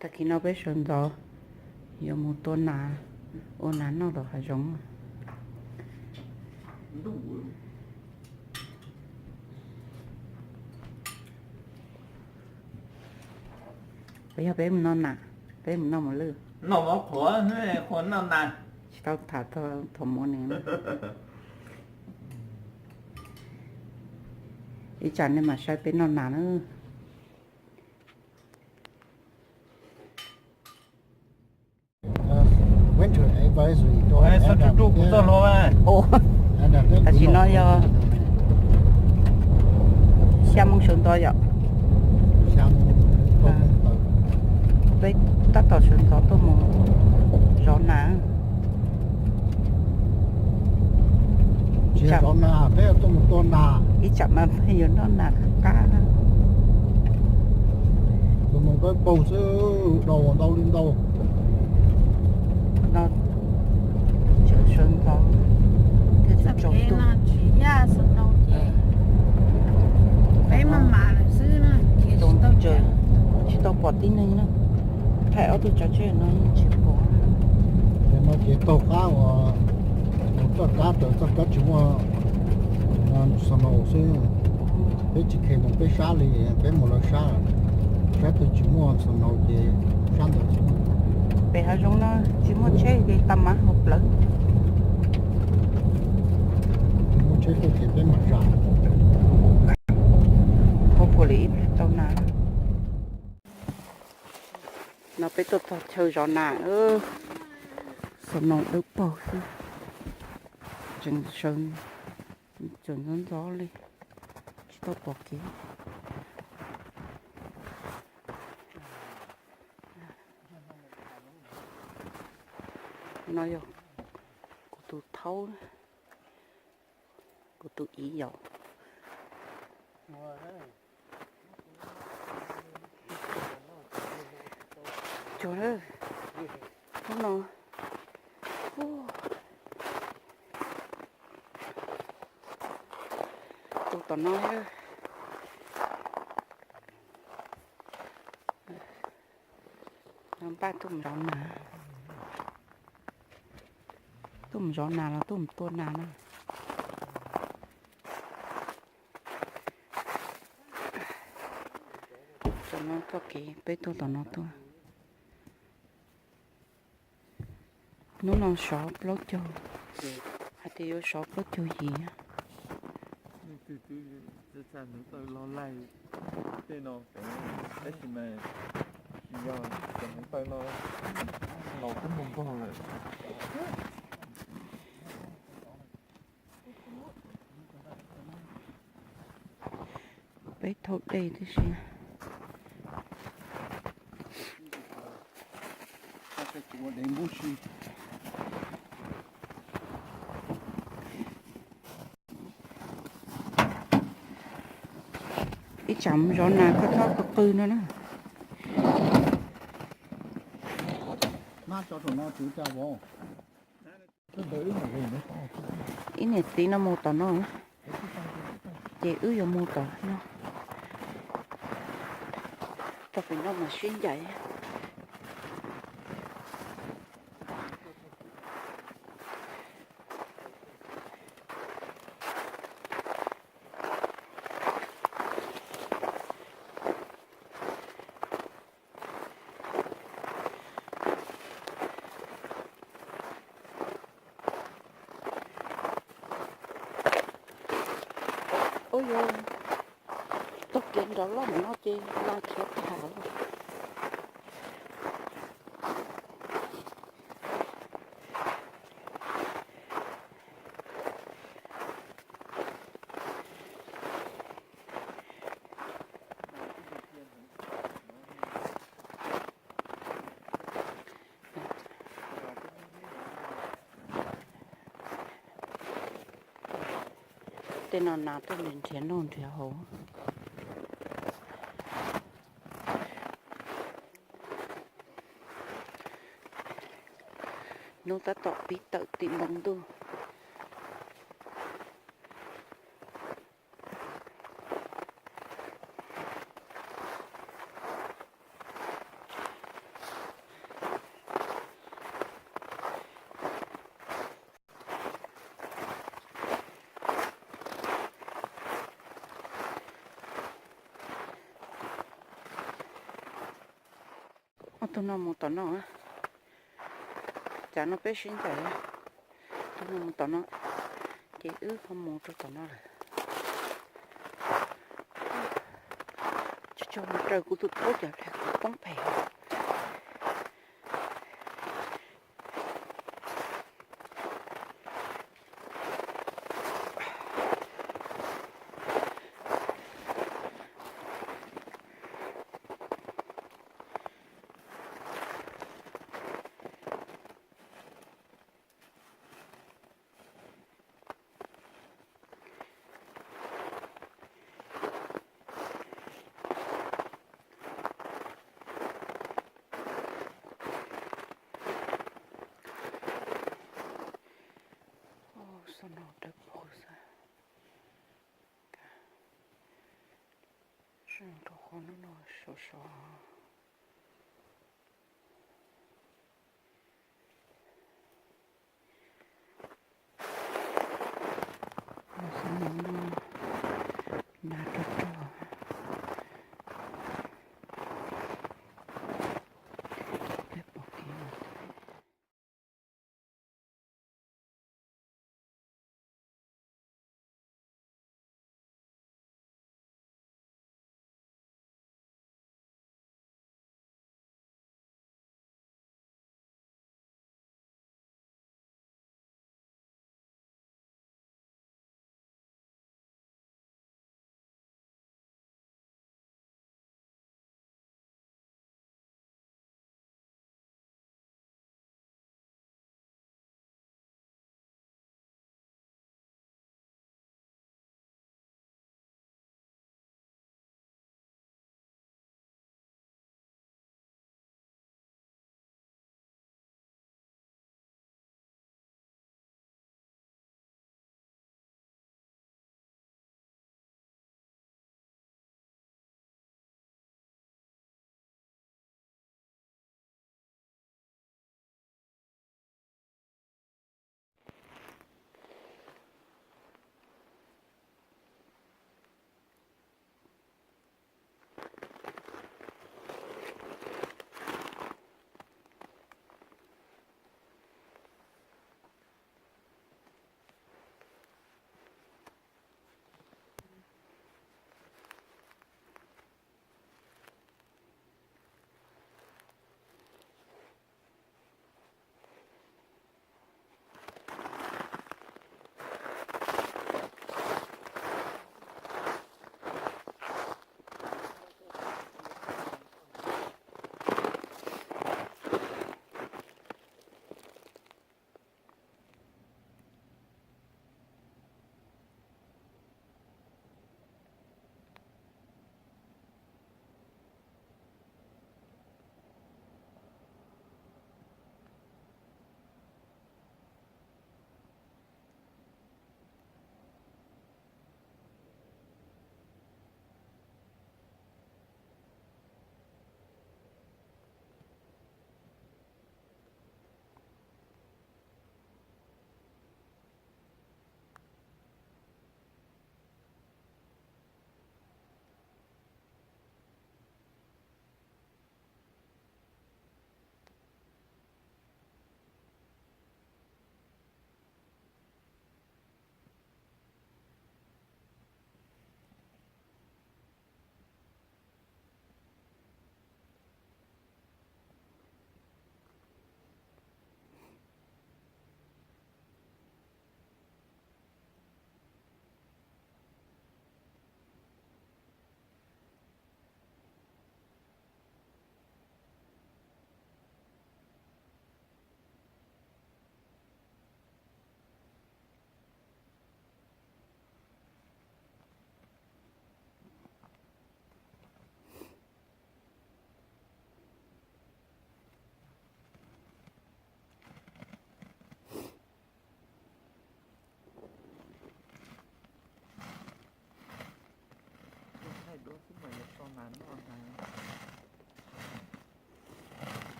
Tag kis no peb sawv ntxov yuav mus tua nas, ua nas noj tom hav zoov. Yog peb mus noj nas, peb mus noj mos lwj. Noj mov qhuav, qhuav noj nas. Tsis tau tham thaum mus ne. Ib tsam nej mam saib peb noj nas na. Winter advisory rau Tam sim no yog xya moo sawv ntxov yom. Peb tab tom sawv ntxov tuaj mus zov nas. Tsis zov nas, peb tuaj mus tua nas. Ib tsam mas peb yuav noj nas qab qab. Tus mus peb paug xwb, dau ntau li ntau. No sawv ntxov thiaj tsis tsaus ntuj. Peb maj mam lawm xwb na, tsaus ntuj tsis tau pom tib neeg na. Thaij ob tug tsav tseg no yeej tsis pom. Ces no ces taug qab uas mus txoj kab raws txoj kab tsis muaj snow xwb. Peb tsis kheev mus peb sab li, peb mus lawv sab. Sab twg tsis muaj snow ces sab ntawd xwb. Pem hav zoov no tsis muaj tsheb ces tau mas hauv plawv. Tsis muaj tsheb tuaj ces peb mam zam. Hauv puas li ib pliag tau nas. No peb tuaj txog chaw zov nas, snow dawb paug xwb. Tseem sawv, tseem ntxov ntxov li, tsis tau pom kev. No yog kuv tus thaub, kuv tus ib yom. Cuag, hnub no tu tom no. Npaj tuaj mus zov nas, tuaj mus zov nas los tuaj mus tua nas na. Tom no txoj kev peb tuaj tom no tuaj. Hnub no sov plaub caug, hais tias yuav sov plaub caug yim. Tej no, tab sis mas tsis yog, cov hneev taw no laus kub npog npog lawm. Peb thauj dej tib si. Ib tsam mus zov nas koj txhob qw qw no na. Ib niam txiv no mus tom no, ces wb yuav mus tom no. Tau pem no mas sib ncaim. Ub, yuav taug kev nrov loj no ces la khiav tag lawm. Tej no nas tuaj nrhiav noj nrhiav haus. Hnub tab tom pib tawm tim npoo ntuj. Tus no mus tom no, cas no peb sib ncaim, tus no mus tom no, ces wb ho mus rau tom no lawm. Tsuag tsuag mus raws kuv tus tub cov hle kuv poob phem. Xav no dawb paug xwb. Rau qhov no no sov sov. Xav no no hnav rog rog. Peb pom kev no.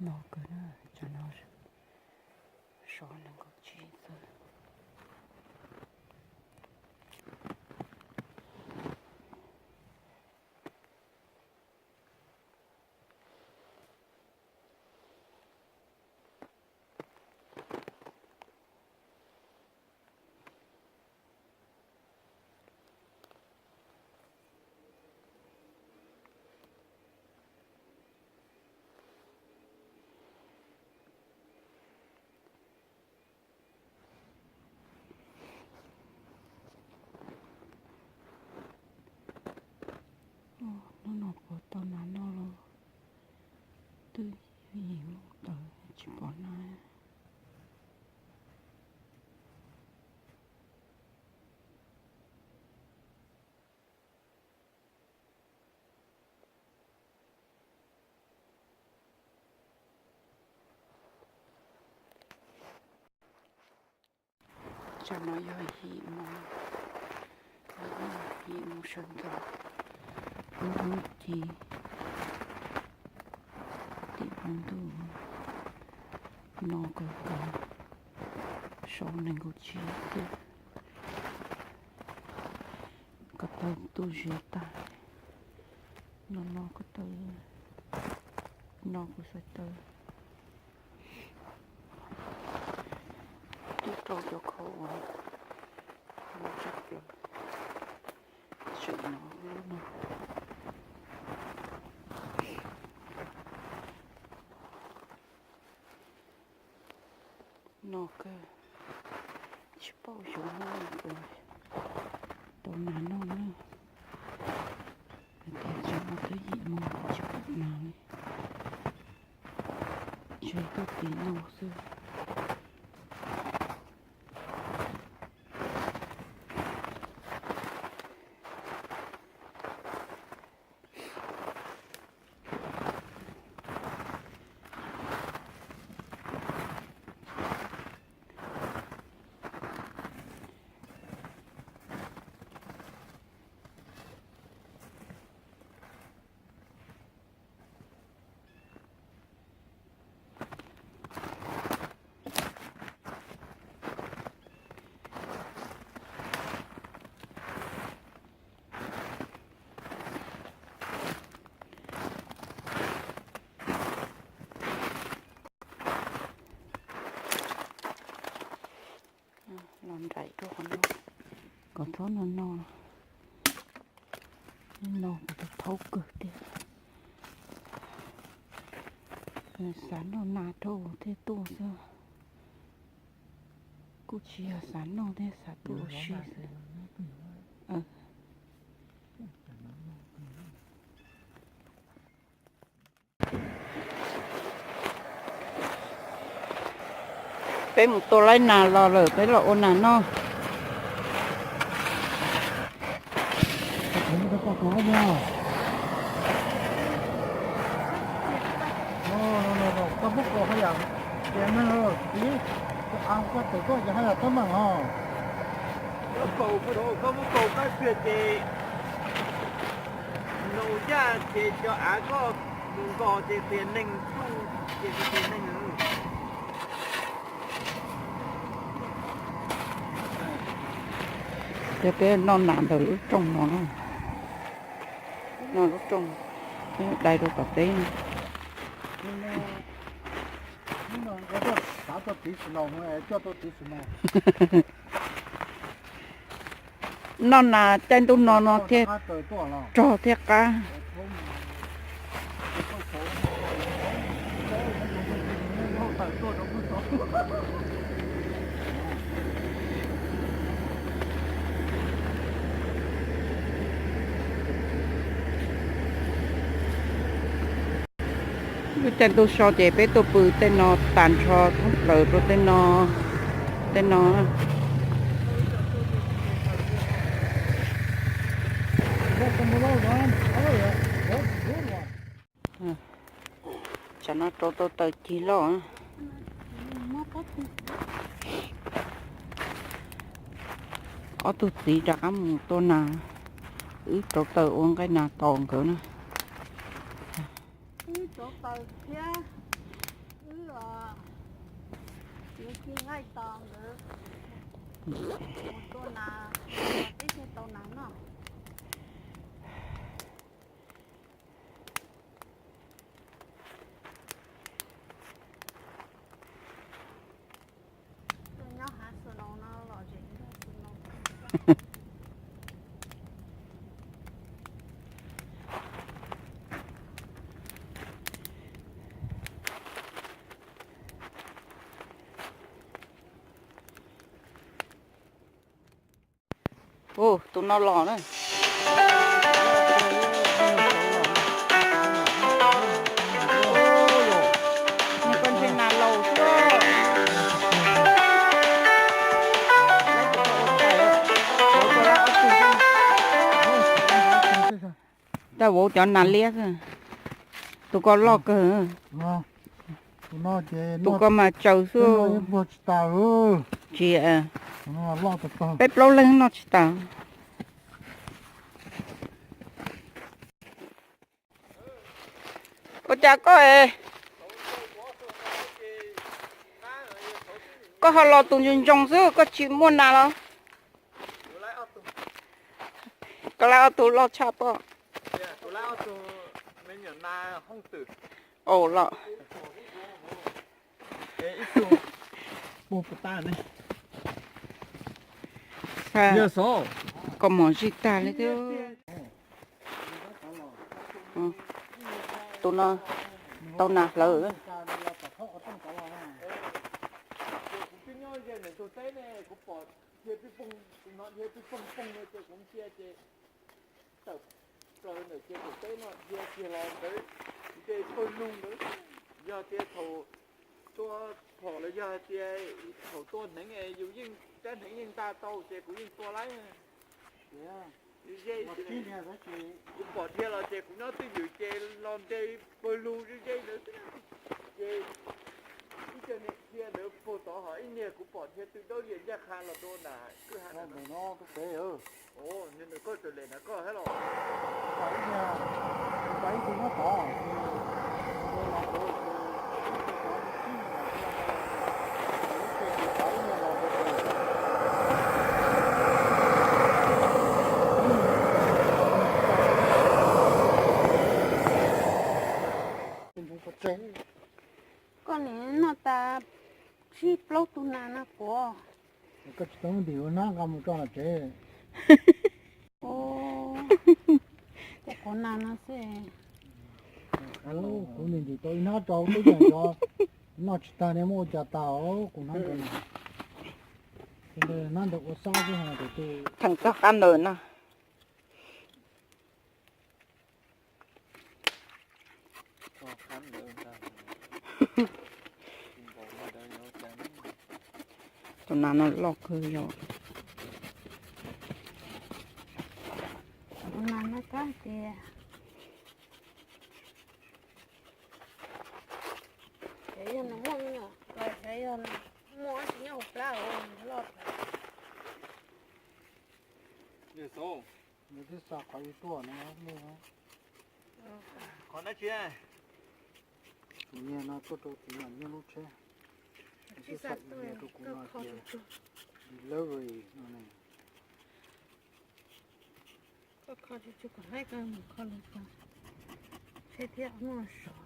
No kawg na, tsam no sov nees nkaum tsib xwb. Hnub no puas tau nas noj los twb yim moo tawm tsis pom nas. Tsam no yog yim moo, yim moo sawv ntxov, hnub ci tim hmo ntuj no kawg kawg, sov nees nkaum tsib xwb. Ko taw tuaj ze tag, no no ko taw, no kuv xav taw. Twb rau cov khau uas muaj tshaj plaws, tseem no lub no. No kawg, tsis paub xyov hnub no puas tau nas noj na. Hais tias tsam no twb yim moo tsis pom nas li, ntshe tuaj tiv no xwb. Los nraim rau qhov no kom txhob no no, no kuv tau thaub kawg tiag. Xav noj nas rau thiaj tuaj xwb, kuj tsis yog xav noj thiab xav tuaj ua si xwb. Peb mus tua laib nas los lawm, peb los ua nas noj. Koj muab kaus haj yam tias neeg, koj tus koj yog haj yam teeb meem os. Koj muab kaus qaib pliag ces nus yaj ces cov av koj mus nkos ces tias neeg tsuj ces tias neeg. Ces peb noj nas ntawm lub rooj no na, noj lub rooj, peb dai rau tom teb no. Noj nas caij ntuj no no thiaj rog thiaj qab. Lub caij ntuj so ces peb tuaj pw tej no tas nrho thoob plaws rau tej no, tej no. Tsam no rauv tau taws cig loj. Ob tug txiv rov qab mus tua nas, wb rauv taws ua nqaij nas tos nkawd na. Thaij tos nkawd mus tua nas, tib si tau nas noj. Nyob hav snow no los zem nrog snow. Tus no los na. Nws koj ntshe nas laus xwb. Tab vauv cov nas liab xwb. Tus ko loj kawg. Tus ko mas tsaws xwb. Tsis, peb plaub leeg noj tsis tas. Ua cas koj, koj ho los tus ntsoos ntsoos xwb, koj tsis muaj nas los? Koj lab ob tug loj tshaj pob. Au los. Koj mom zij tag li thiab. Tus no tau nas hlawv. Tawm plaws ntawm ces tus teb no dhia kiag los ntawd, nce pawg lug ntawd. Yog tias thaum tua phom los yog hais tias thaum tua hneev es yus yeej rab hneev yeej nta tau ces kuv yeej tua laib. Ze, kuv pom dhia los ces kuv nyob twj ywm ces los nce pawg lug ze ze ntawd xwb. Ces ib co niag dhia ntawd puag tod ho ib niag kuv pom dhia twb dawb lias ncaj qha los rau nram kwj ha ntawd no. Nws koj tawm lem na koj thiab los. Koj nim noj tas tsib plaub tug nas no puas? Koj tsis tau ntim ua nab nqa mus tso tom tsev. Ces kuv nas no xwb. Kuv ntim ntim tau ib hnab rau tub ceem cov noj tsis tag ne, muab ua cas tas os, kuv hnab ntawd. Hnab ntawd ua xab xwb hos tus tu. Theem txog qab ntawd no. Tus nas no loj kawg yom. Tus nas no kab tias, ces yog nws muaj me nyuam, ces yog muaj tsis nyob hauv plab loj. Nws twb xa qhov ib tuaj no. Qhov dab tsi? Tus niag no tuaj rau tus niag nyob lub tsheb. Twb xa email rau kuv no tias delivery no ne. Koj kho tsis tsis kom laib koj mus kho los kho. Tsheb thiab muaj sov.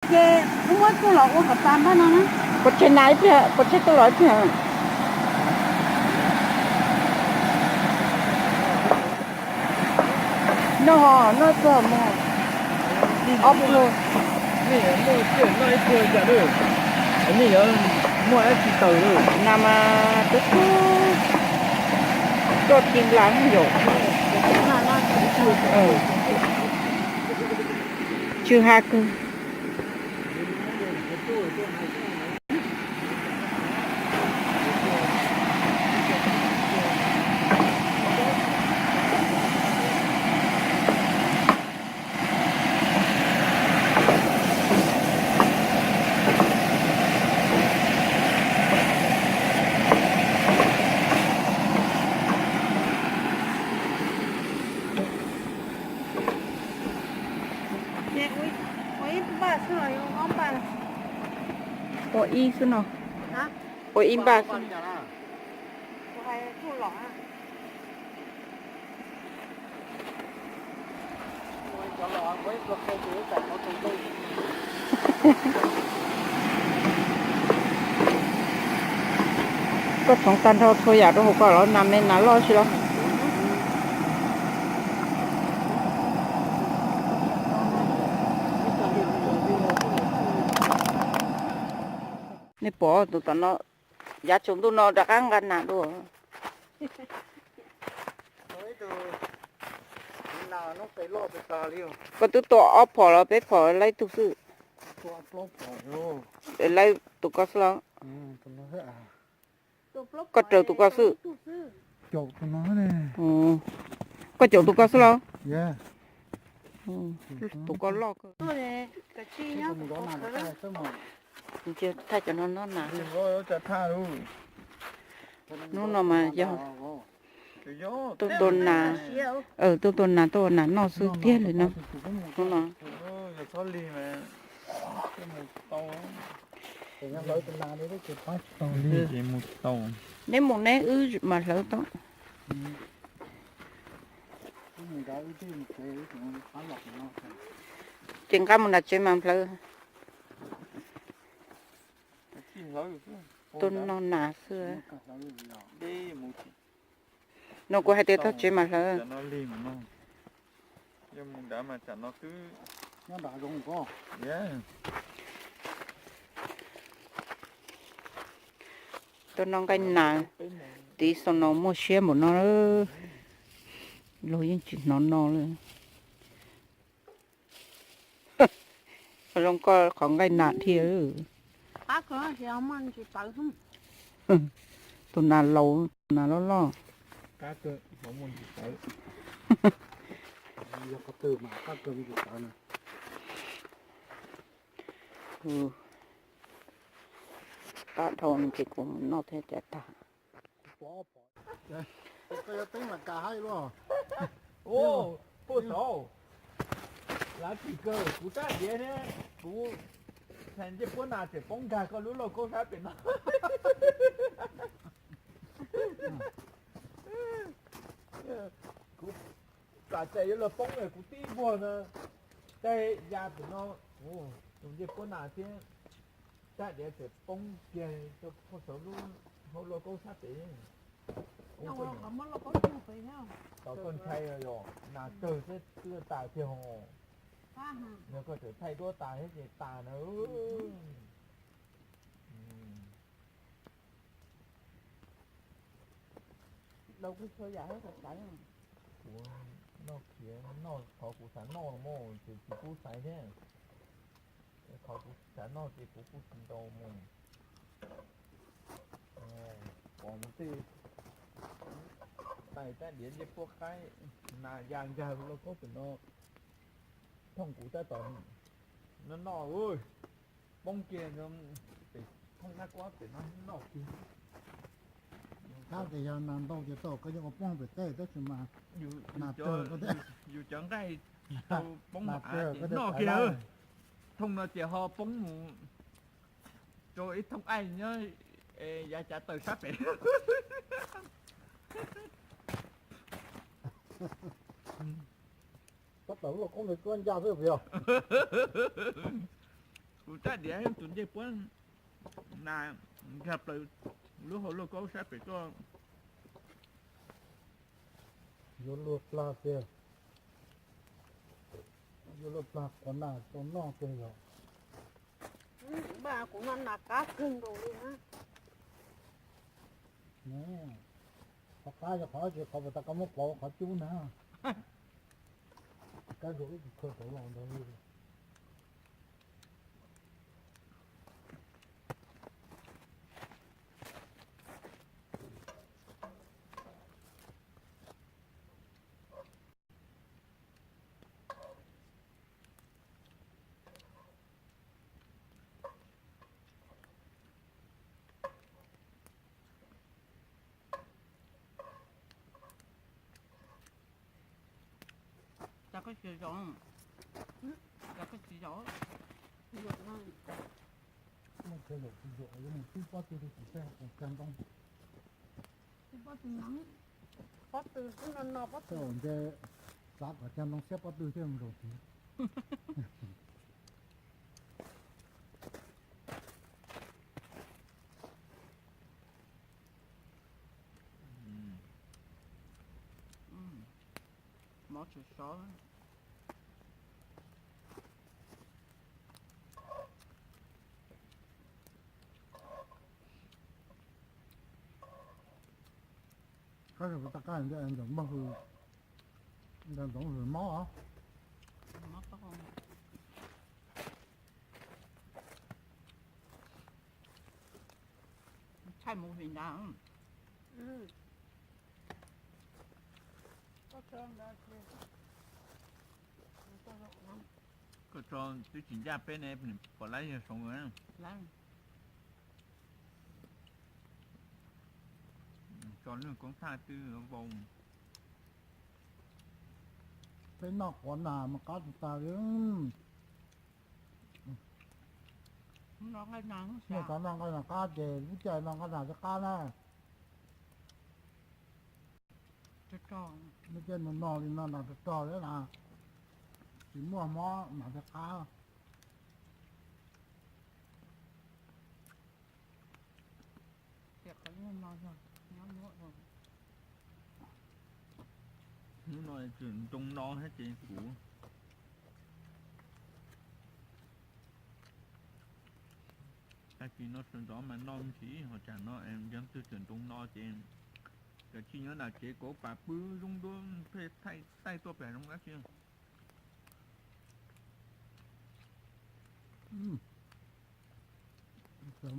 Ces wb muab tuaj los ua kom tas npaj no na. Pov tseg nas ib pliag, pov tseg tuaj los ib pliag. Noj ho, noj ib pluag mog. Ob pluag. Nej yuav muaj ib pluag cas lawm? Nej yuav muaj dab tsi taws lawm? Nas mas tub tub, tuaj ti las yom. Tsw ha kawg. Ces ua ib npaj xwb los yuav Ib xwb no, ua ib npaj xwb. Koj txhoov tag nrho txhua yam rau hauv ko los nas me nas loj si los. Nej pom tus tom no, yav tsaus ntuj no rov qab nqa nas dua. Koj twb tua ob phom los peb phom, laib tug xwb? Laib tus ko xwb los? Koj raws tus ko xwb? Koj caum tus ko xwb los? Tus ko loj kawg. Thaij cov no noj nas. Hnub no mas yog tuaj tua nas, tuaj tua nas tuaj ua nas noj xwb tiag li no. Hnub no neb mus neb wb mas hlawv tau. Ces nqa mus nram tsev mas hlawv. Tuaj noj nas xwb. No kuv hais tias tog tsev mas hlawv. Tuaj noj nqaij nas, tiv xaus no muaj siab npaum no, luag yeej tsis hnov no li. Zoo koj qhov nqaij nas thiab. Tus nas laus, tus nas loj loj. Qab dhau no ces kuv mus noj thiab cas tag. Koj yuav teeb mas kam haib luaj. Puj saud, lav tsis kawg kuv rab diav thiab kuv txhais ncej puab nas tseem poob nkag koj lub lauj kaub sab pem no. Kuv txam txais yuav luag poob kuv tib npuag no, tej ya pem no, tus ncej puab nas thiab rab diav tseem poob kiag rau puj saud lub hauv lauj kaub sab pem. Tom koj ntshai yog nas kawg thiab twb tas kiag ho. Yog koj tseem thaij duab tas thiab ces tas na. Kuv noj khiav noj qhov kuv xav noj mus ces tsis pub xaiv thiab. Qhov kuv xav noj ces kuv kuj tsis ntaus mus. Pom mus tej tais rab diav ncej puab qaib, nas ya nkag lauj kaub pem no, thooj kuv tab tom noj noj, poob kiag pem thooj nab kuab pem no noj kiag. Tab sis yog nas ntau ces tau koj yeej ua poob pem tej tab sis mas nas tawg koj tej. Yus cov nqaij tsis tau poob mas av ces noj kiag. Thooj no ces ho poob mus rau ib thooj aij nyob yav cav taws sab pem. Tab tom lub lauj kaub ntawd kuj ncaj xwb puas yog? Kuv rab diav tus ncej puab nas nkag plaws lub hauv lauj kaub sab pem tuaj. Yuav luag plag tiag, yuav luag plag quav nas rau noj tiag yog. Kuv no nas qab kawg nkaus li na. Qhov qab yog qhov tsis qhov uas tas koj muab pov qhov cub na. Kab zuag ib tug khaws tau los ntawd li. Cas koj tsis zaum? Cas koj tsis zaum? Tej zaum tsis zaum yuav mus twb pob tw rau tim tej hauv cag ntoo. Pob tw, pob tw twb no no pob tw. Tej zaum nce xav kom cag ntoo siab pob tw thiaj mus zaum tid. Mov tsis sov. Qab kuv tau qab ntawm npawg hws, ntawm ntxoov hws mob os. Thaij movie ntag. Koj tso twb tsis ncaj peb ne, pom lawv yog soov. Tso lwg koob thaj twb vau. Peb noj quav nas mas qab tsis tas li. Noj nqaij nas qab ces lub caij no nqaij nas thiaj qab na. Lub caij no no li no nas rog rog li na, tsis muaj mob nas thiaj qab. Hnub no tseem ntoo no thiab ces kuv tag kis no sawv ntxov mas noj me ntsis, ho tsam no yog twg tseem ntoo no ces kav tsij nyob nram tsev kauv pas pw zoo dua, pheej thaij thaij tuaj pem zoo dab tsi.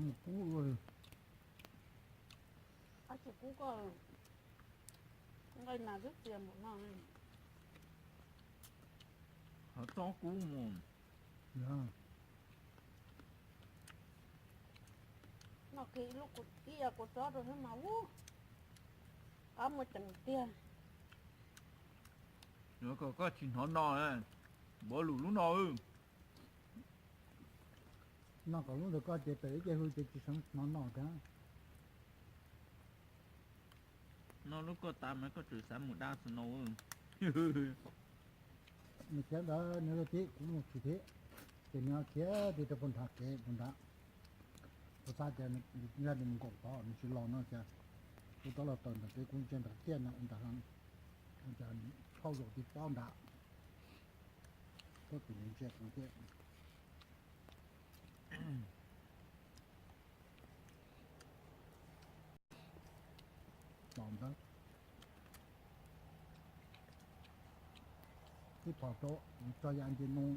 Mus kub ua li. Ab, tsis kub koj nqaij nas twb txias npaum no. Ho txob kub mus. Noj kiag ib lub ib yam kua txob rau thiab mas ub, qab muaj ceem tiag. Yuav kom koj tsis hnov no, npav lus lub no. Noj kom lub ntawd koj ces pem ib ce hws ces tsis xeev hnov no thiab. Noj lub koj tas mas koj tseem xav mus dab snow. Nws khiav ntawd nws thiab kuv mus tsis thiab, ces nws khiav tib rau puag nram kev puag nrad. Kuv xav tias nws mus nkaum tod nws tsis los no ces kuv rov los tawm ntawm kev kuv ntsia nram tiaj no ntag, cas phauj zaum tib pob nrad, koj tus nws ntsia kuv thiab. Los ntawd ib phom rau, tso yam nce moo,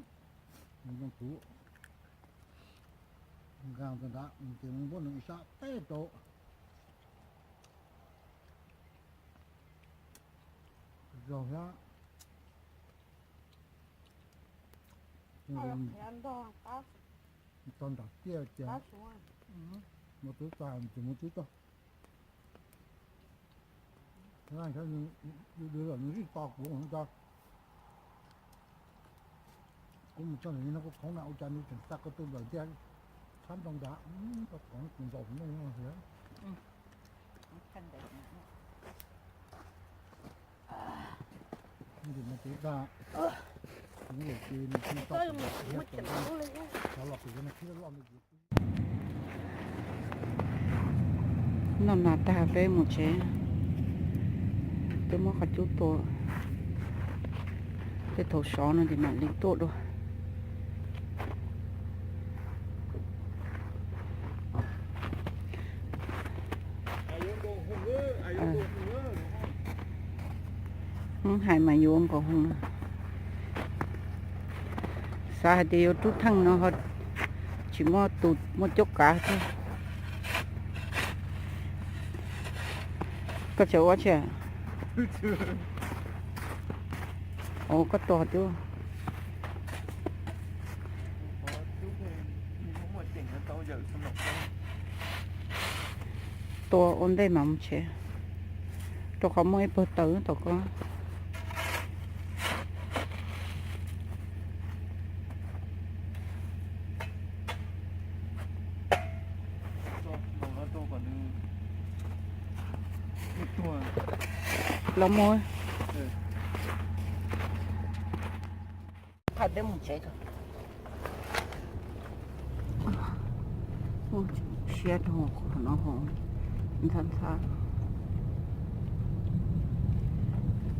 moo tus nqaa ntawd nrad ces moo npuab nws ib sab teb rau. Zog thiab. Tso nram tiaj ces mus twb txog, tsis mus twb txog. Nws zij to kuv, kuv mus txog ntawm no kuv khoov na ua cas nws tseem xa ko taw nplawm ntiag, txhab ntoo nrad, koj khoov kuv ntaus noj no thiab. Ntim no ces dag, kuv lawm ces nws tsis tau, xyov los pem no khib loj me. Noj nas tag peb mus tsev, twb muab qhov cub tua, tej thaum sov no ces mam li tuaj dua. Hais mas yuav nkaus hoo na. Xav hais tias yuav rub theej no ho tsis muaj tus muaj cuab kav thiab. Koj tseem ua tsi? Ua koj tua twb. Tua ua ntej mas mus tsev, rau qhov muaj ib pawg taws tom ko. Los mus. Thaij peb mus tsev tso. Siab rau qhov no ho ntxhab ntxhab.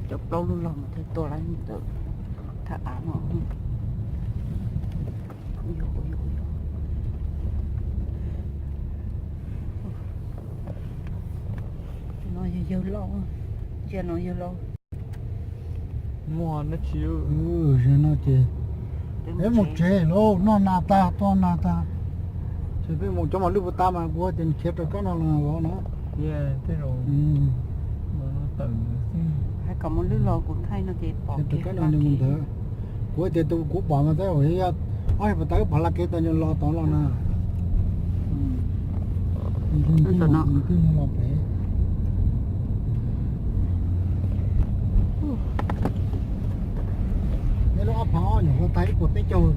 Cov plaub lug log mas thiaj tua lawm ntawm thaj av no. No yog yawg laus, ntsia no yawg laus. Muaj dab tsi? Zaum no ces peb mus tsev lauj, noj nas tag tuaj nas tag. Ces peb mus cov mas lwj puas tas mas kuv tias nws khiav rau kab no los na. Hais kom mus lwj los kuv thaij no ces pom khiav rau kab no mus ntawd. Kuv tias tus kuv pom mas tab sis yog ob yog puas tas wb pom hla kev tas nws los tod los na. Twb los pem. Neb lub ob phav ob nyuam qhuav tag ib puas peb caug,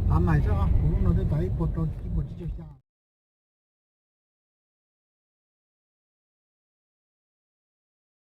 tav mais xwb, kuv lub no twb tag ib puas rau ib puas tsib caug xya.